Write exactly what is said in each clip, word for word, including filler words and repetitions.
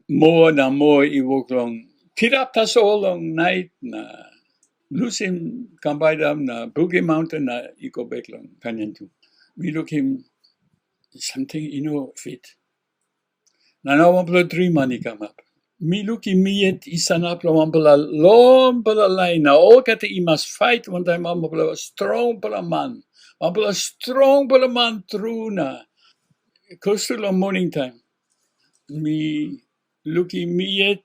moa na moa i wok long kirap tasol long nait na lusim Kambaidam na Bukit Maunten na i go bek long Kaniantu. Mi lukim samting i no fit. Na nau wanpela driman i kamap. Mi lukim mi yet i sanap long wanpela longpela lain, na olgeta i mas fait wantaim wanpela strongpela man. Wanpela strongpela man tru na klostu long moning taim. Mi lukim mi yet,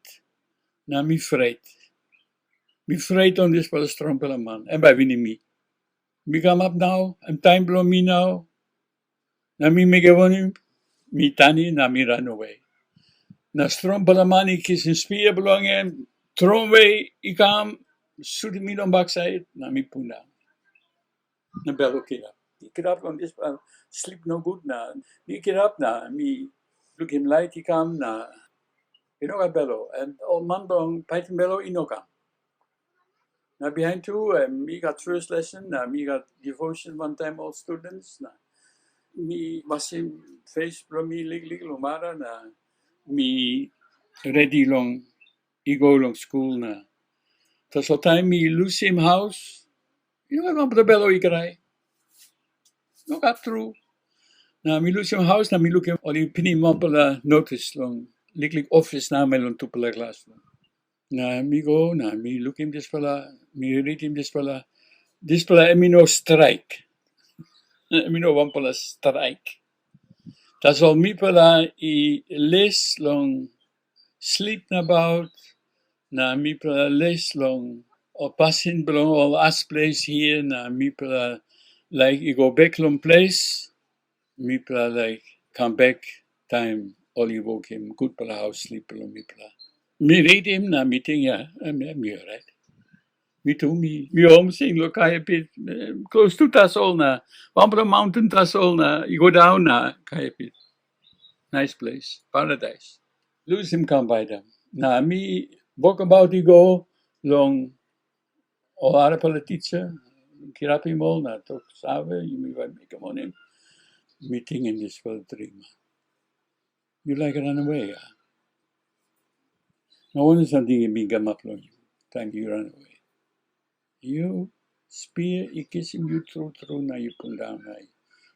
na mi fret. Mi fret long dispela strongpela man, em bai winim mi. Mi kamap nau, em taim bilong mi nau, na mi mekim wanem? Mi tanim na mi ranawe. Na strongpela man i kisim spia bilong en, tromoi i kam, sutim mi long baksait, na mi pundaun. Na bel i kirap. I kirap long dispela slip nogut na mi kirap na mi lukim lait i kam na i no gat bel, em ol man bilong paitim bel i no kam. Na bihain tu, em, mi gat first lesson, na mi gat devotion wantaim ol students, na mi wasim face bilong mi liklik long mara, na mi redi long i go long skul na. Tasol taim mi lusim haus, i no gat wanpela bel i krai. No gat tru. Na mi lusim haus na mi lukim ol i pinim wanpela notis long liklik ofis namel long tupela klasrum. Na mi go na mi lukim dispela, mi ritim dispela, dispela em i no straik. Em i no wanpela straik. Tasol mipela i les long slip nabaut, na mipela les long ol pasin bilong ol as ples hia, na mipela laik i go bek long ples, mipela laik kam bek taim ol i wokim gutpela haus slip bilong mipela. Mi ritim na mi ting, ya, em, em i orait. Mi tu, mi, mi homsik long Kaiapit, em, klostu tasol na, wanpela maunten tasol na, i go daun na Kaiapit. Nice place, paradais. Lusim Kambaidam. Na mi wokabaut i go long ol arapela tisa, kirapim ol na tok, "Save, yumi bai mekim wanem?" Mi tingim dispela dring. Yu laik ranawe, a? Na wanem samting i bin kamap long yu taim yu ranawe? Yu, spia i kisim yu tru tru na yu pundaun na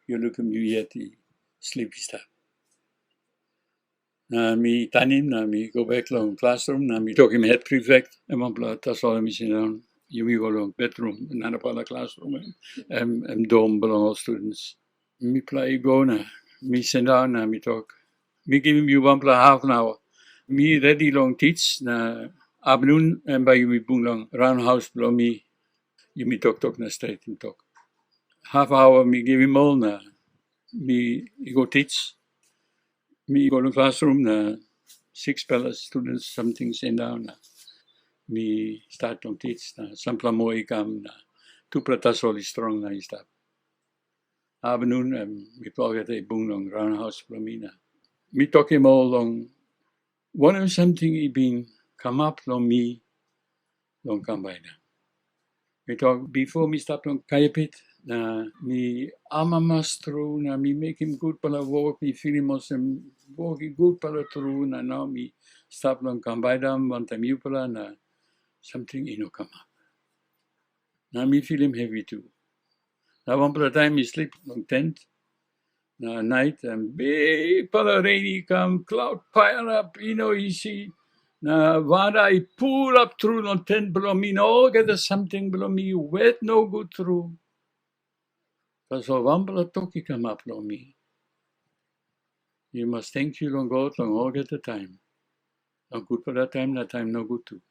yu lukim yu yet i slip i stap. Na mi tanim na mi go bek long klasrum na mi tokim het prefect, em wanpela tasol em i sindaun, yumi go long bedrum, narapela klasrum, em, em dom bilong ol students. Mipela i go na mi sindaun na mi tok, mi givim yu wanpela half an awa. Mi redi long tich na apinun em bai yumi bung long raun haus bilong mi, yumi toktok na stretim tok. Half awa mi givim ol na mi i go tich. Mi go long klasrum na sikspela students samting sindaun na mi stat long tich na sampela moa i kam na tupela tasol i strong na i stap. Apinun em mipela olgeta i bung long raun haus bilong mi na mi tokim ol long wanem samting i bin kamap long mi long Kambaidam. Mi tok, bipo mi stap long Kaiapit, na mi amamas tru, na mi mekim gutpela wok, mi filim olsem wok i gutpela tru, na nau mi stap long Kambaidam wantaim yupela, na samting i no kamap. Na mi filim hevi tu. Na wanpela taim mi slip long tent, na nait em bikpela ren i kam, klaut pairap i no isi, na wara i pulap tru long tent bilong mi, na olgeta samting bilong mi wet nogut tru. Tasol wanpela tok i kamap long mi. Yu mas tenkyu long God long olgeta taim, long gutpela taim na taim nogut tu.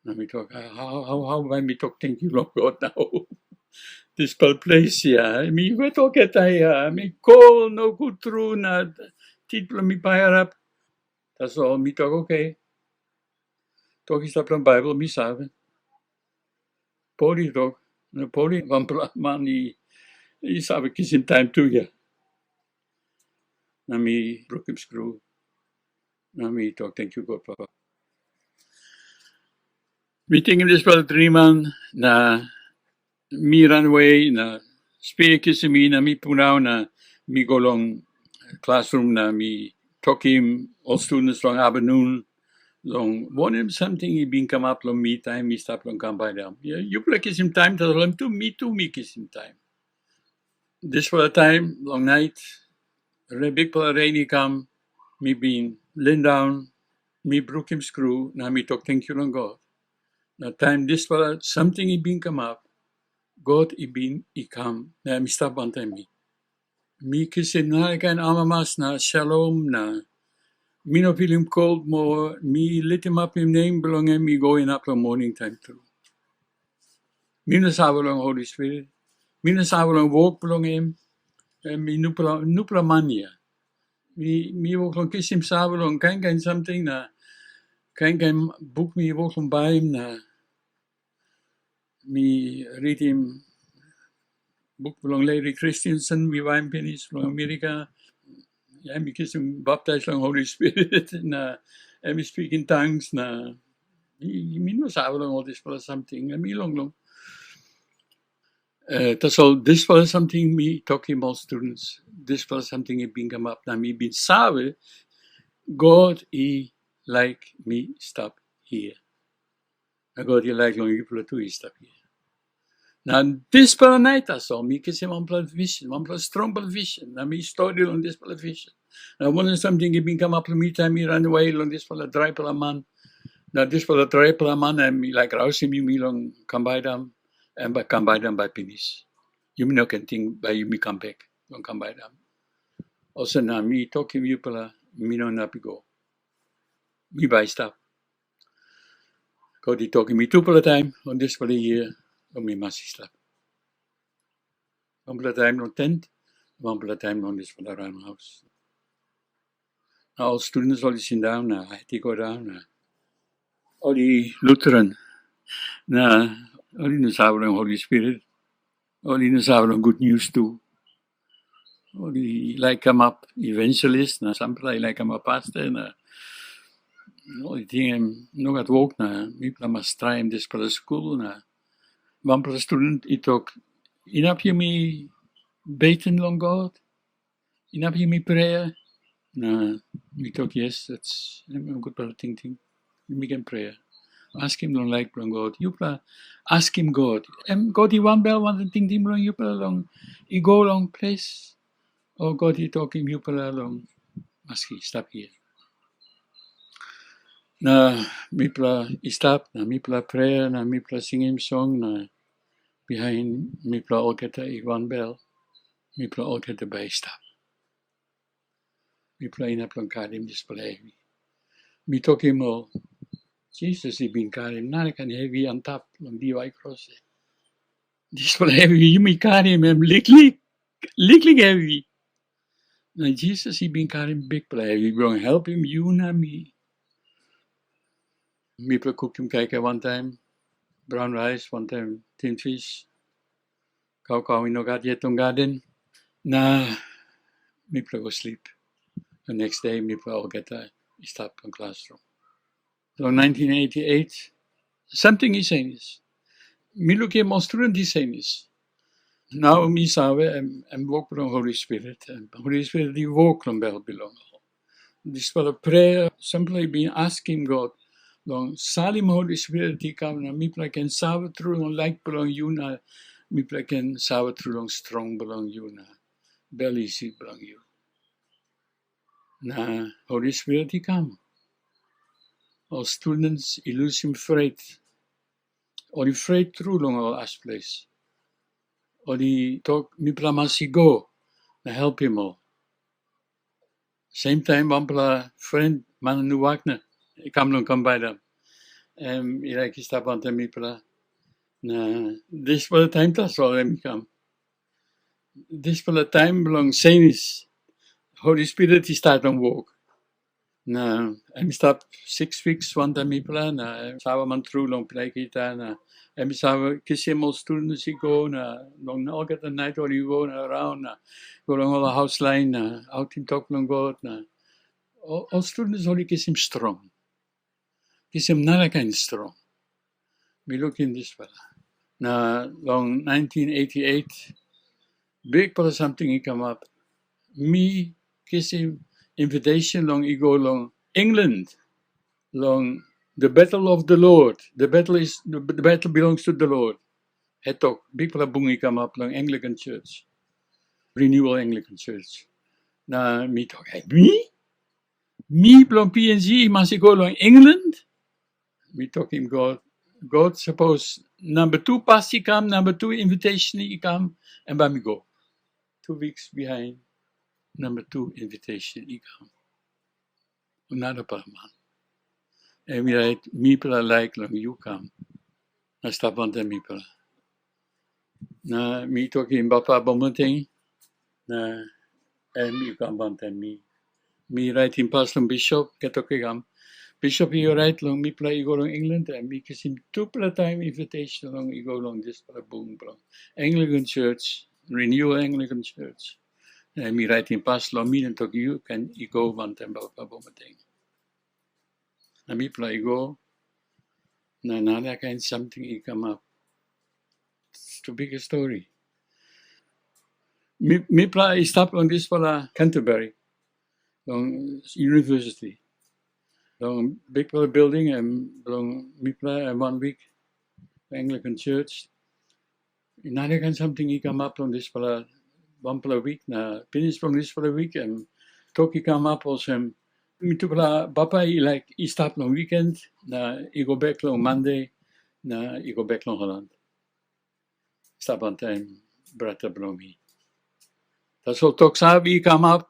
Na mi tok, "Hau, hau, hau bai mi tok tenkyu long God nau? Dispela ples ya, mi wet olgeta ya, mi kol nogut tru, na tit bilong mi pairap." Tasol mi tok, "Oke. Tok i stap long Baibel, mi save." Pol i tok, na Pol i wanpela man i, i save kisim taim tu ya. Na mi brukim skru, na mi tok, "Tenkyu God, Papa." Mi tingim dispela driman, na mi ranawe, na spia kisim mi, na mi pundaun, na mi go long klasrum, na mi tokim ol students long abinun, long wanem samting i bin kamap long mi taim mi stap long Kambaidam. Yupela kisim taim, tasol em tu, mi tu mi kisim taim. Dispela taim long nait, bikpela ren i kam, mi bin lindaun, mi brukim skru, na mi tok tenkyu long God. Na taim dispela samting i bin kamap, God i bin i kam, na em i stap wantaim mi. Mi kisim narakain amamas na shalom, na mi no pilim kol moa, mi litimapim nem bilong em i go inap long moning taim tru. Mi no save long Holi Spirit, mi no save long wok bilong em, em i nupela, nupela man ya. Mi, mi wok long kisim save long kain kain samting na kain kain buk mi wok long baim na mi ritim buk bilong Larry Christensen, mi baim pinis long Amerika. Em i kisim baptais long Holi Spirit na em i speaking tongues na mi, mi no save long ol dispela samting, em i long long. Uh, tasol dispela samting mi tokim ol students, dispela samting i bin kamap na mi bin save, God i laik mi stap hia. Na God i laik long yupela tu i stap hia. Na dispela nait tasol mi kisim wanpela vision, wanpela strongpela vision, na mi stori long dispela vision. Na wanem samting i bin kamap long mi taim mi ranawe long dispela draipela man. Na dispela draipela man em i laik rausim yumi long Kambaidam, em bai Kambaidam bai pinis. Yumi no ken ting bai yumi kam bek long Kambaidam. Olsem na mi tokim yupela, mi no inap i go. Mi bai i stap. God i tokim mi tupela taim long dispela yia, long mi mas i stap. Wanpela taim long tent, wanpela taim long dispela raun haus. Na ol students ol i sindaun na het i go daun na ol i Lutheran na ol i no save long Holi Spirit, ol i no save long gutnius tu. Ol i laik kamap evangelist na sampela i laik kamap pasta na ol i ting em no gat wok na mipela mas traim dispela skul na wanpela student i tok, inap yumi beten long God, inap yumi prea. Na mi tok, yes, that's em gutpela tingting. Yumi ken prea. Askim long laik bilong God. Yupela askim God. Em God i wanbel wantaim tingting bilong yupela long i go long ples. O God i tokim yupela long maski stap hia. Na mipela i stap, na mipela prea, na mipela singim song, na bihain mipela olgeta i wanbel, mipela olgeta bai i stap. Mipela inap long karim dispela hevi. Mi tokim ol, Jisas i bin karim narakain hevi antap long diwai kros. Dispela hevi yumi karim em liklik, liklik hevi. Na Jisas i bin karim bikpela hevi bilong helpim yu na mi. Mipela kukim kaikai wantaim, brown rice wantaim tin fish. Kaukau i no gat yet long gaden, na mipela go slip. Na next day mipela olgeta i stap long klasrum. Long nineteen eighty-eight, samting i senis. Mi lukim ol student i senis. Nau mi save, em, em wok bilong Holi Spirit. Em, Holi Spirit i wok long bel bilong ol. Dispela prea, sampela i bin askim God long salim Holi Spirit i kam na mipela ken save tru long laik bilong yu na mipela ken save tru long strong bilong yu na bel isi bilong yu. Na Holi Spirit i kam. Ol students i lusim fret. Ol i fret tru long ol as ples. Ol i tok, mipela mas i go na helpim ol. Seim taim wanpela fren, man Nuwakna, i kam long Kambaidam. Em i laik i stap wantaim mipela. Na dispela taim tasol em i kam. Dispela taim bilong senis, Holi Spirit i stat long wok. Na em i stap siks wiks wantaim mipela, na em saveman tru long plai gita, na em i save kisim ol students i go, na long olgeta nait ol i go na raun, na go long ol haus lain, na autim tok long God, na ol, ol students ol i kisim strong. Kisim narakain strong. Mi lukim dispela. Na long nineteen eighty-eight, bikpela samting i kamap. Mi kisim invitation long i go long England, long the battle of the Lord. The battle is the, the battle belongs to the Lord. He tok, bikpela bung i kamap long Anglican Church, Renewal Anglican Church. Na mi tok, "Hey, mi? Mi bilong P N G i mas i go long England?" Mi tokim God, "God, sapos namba tu pas i kam, namba tu invitation i kam, em bai mi go." Two weeks behind, namba tu invitation i kam. Narapela man. Em i rait, mipela laik long yu kam na stap wantaim mipela. Na mi tokim Papa Bamoteng, na em i kam wantaim mi. Mi raitim pas long bishop, ke tok i kam, "Bishop, yu rait long mipela i go long England, em i kisim tupela taim invitation long i go long dispela bung bilong Anglican Church, Renewal Anglican Church." Na em i raitim pas long mi na tok, "Yu ken i go wantaim Papa Bamoteng." Na mipela i go, na narakain samting i kamap. It's too big a story. Mi, mipela i stap long dispela Canterbury, long university. Long bikpela building, em bilong mipela, em wan wik, Anglican Church. I narakain samting i kamap long dispela wanpela wik, na pinis long dispela wik, em tok i kamap olsem, mitupela papa i laik i stap long wiken, na i go bek long Mande, na i go bek long Holland. Stap wantaim brata bilong mi. Tasol toksave i kamap,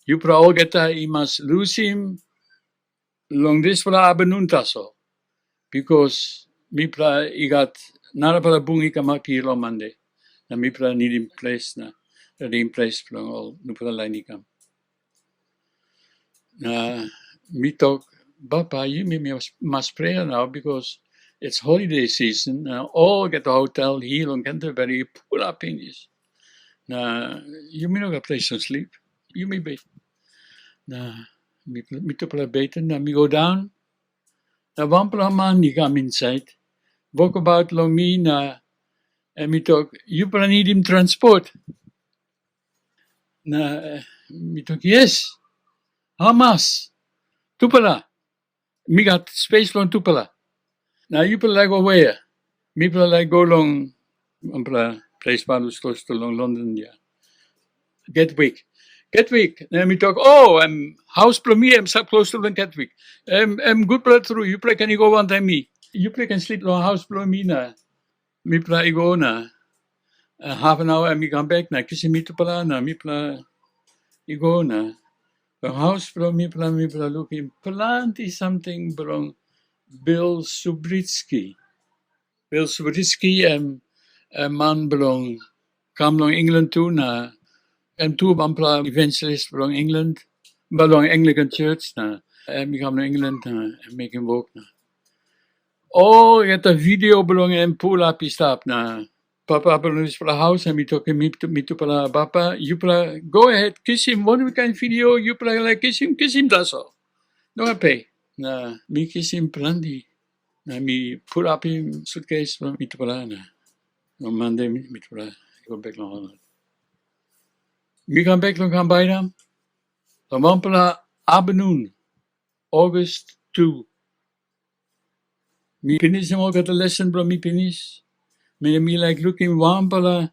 yupela olgeta i mas lusim long dispela apinun tasol, bikos mipela i gat narapela bung i kamap hia long Mande, na mipela nidim ples na redim ples bilong ol nupela lain i kam. Na mi tok, "Papa, yumi mas, mas prea nau, bikos it's holiday season, na olgeta hotel hia long Canterbury i pulap pinis. Na yumi no gat ples long slip. Yumi bet." Na mi, mitupela beten, na mi go daun. Na wanpela man i kam insait, wokabaut long mi, na em i tok, "Yupela nidim transport?" Na eh, mi tok, "Yes." "Hamas?" "Tupela. Mi gat spes long tupela." "Na yupela laik go we?" "Mipela laik go long wanpela ples palus klostu long London, ya, Gatwick." "Gatwick." Na mi tok, "O, em haus bilong mi em stap klostu long Gatwick. Em, em gutpela tru, yupela ken i go wantaim mi. Yupela ken slip long haus bilong mi na." Mipela i go na, eh, half an hour em i kam bek na kisim mitupela na mipela i go na. Long haus bilong mipela, mipela lukim planti samting bilong Bill Subritsky. Bill Subritsky em, em man bilong kam long England tu na em tu wanpela evangelist bilong England, bilong Anglican Church na em i kam long England na em mekim wok na. Olgeta video bilong en pulap i stap na papa bilong dispela haus em i tokim mi, mitupela papa, "Yupela go ahead, kisim wanem kain video yupela laik kisim, kisim tasol. No gat pe." Na mi kisim planti, na mi pulapim sutkes bilong mitupela na long Mande mi, mitupela i go bek long Holland. Mi kam bek long Kambainam, long wanpela apinun, August tu. Mi pinisim olgeta lesen bilong mi pinis. Mi, mi laik lukim wanpela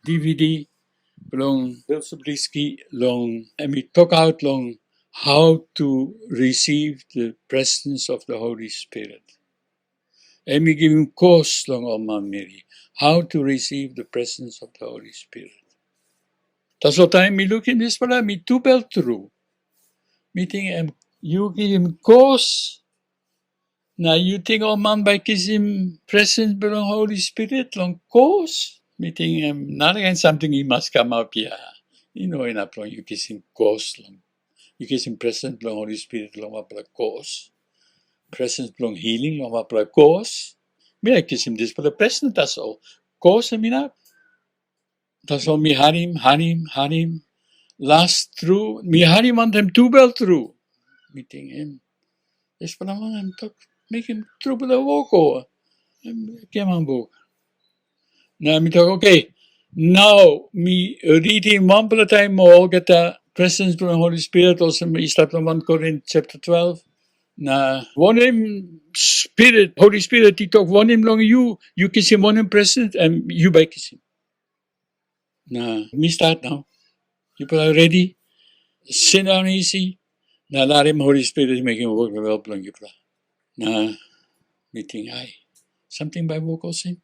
D V D bilong Bill Subritsky long em i tokaut long how to receive the presence of the Holy Spirit. Em i givim kos long ol manmeri, how to receive the presence of the Holy Spirit. Tasol taim mi lukim dispela, mi tubel tru. Mi ting em, yu givim kos, na yu ting ol man bai kisim presens bilong Holi Spirit long kos? Mi ting em narakain samting i mas kamap ya. I no inap long yu kisim kos long, yu kisim presens bilong Holi Spirit long wanpela kos. Presens bilong hiling long wanpela kos. Mi laik kisim dispela presens tasol. Kos em inap. Tasol mi harim, harim, harim. Las tru, mi harim wantaim tubel tru. Mi ting em, dispela man em tok, mekim trupela wok o em giaman buk. Na mi tok, oke, nau mi ritim wanpela taim moa olgeta presens bilong Holi Spirit, olsem i stap long Wan Korin chapter twelve. Na wanem spirit, Holi Spirit i tok wanem long yu, yu kisim wanem presens, em yu bai kisim. Na mi stat nau. Yupela redi? Sindaun isi, na larim Holi Spirit mekim wok long bel bilong yupela. Na mi ting, ai, samting bai wok olsem?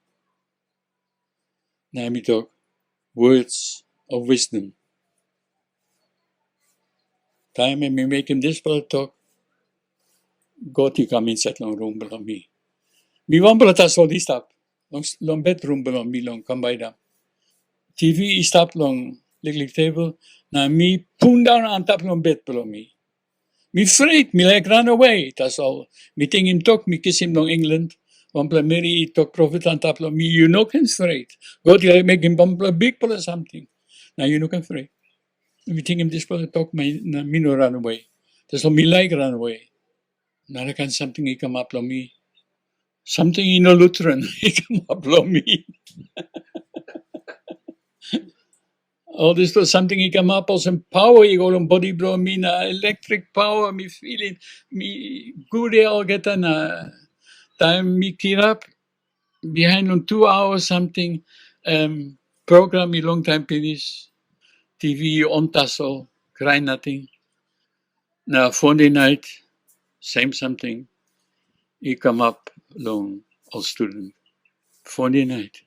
Na em i tok, words of wisdom. Taim em i mekim dispela tok, God i kam insait long rum bilong mi. Mi wanpela tasol i stap long, long bedrum bilong mi long Kambaidam. T V i stap long liklik tebel, na mi pundaun antap long bet bilong mi. Mi fret, mi laik ranawe, tasol mi tingim tok mi kisim long England. Wanpela meri i tok profet antap long mi, yu no ken fret. God i laik mekim wanpela bikpela samting, na yu no ken fret. Mi tingim dispela tok, na mi no ranawe. Tasol mi laik ranawe. Narakain samting i kamap long mi. Samting i no Lutheran i kamap long mi. Ol dispela samting i kamap olsem pawa i go long bodi bilong mi, na electric power mi filim, mi gude olgeta. Na taim mi kirap, bihain long tu aua samting, em, program i longtaim pinis, T V i on tasol, krai nating. Na Fonde nait, sem samting i kamap long ol student. Fonde nait,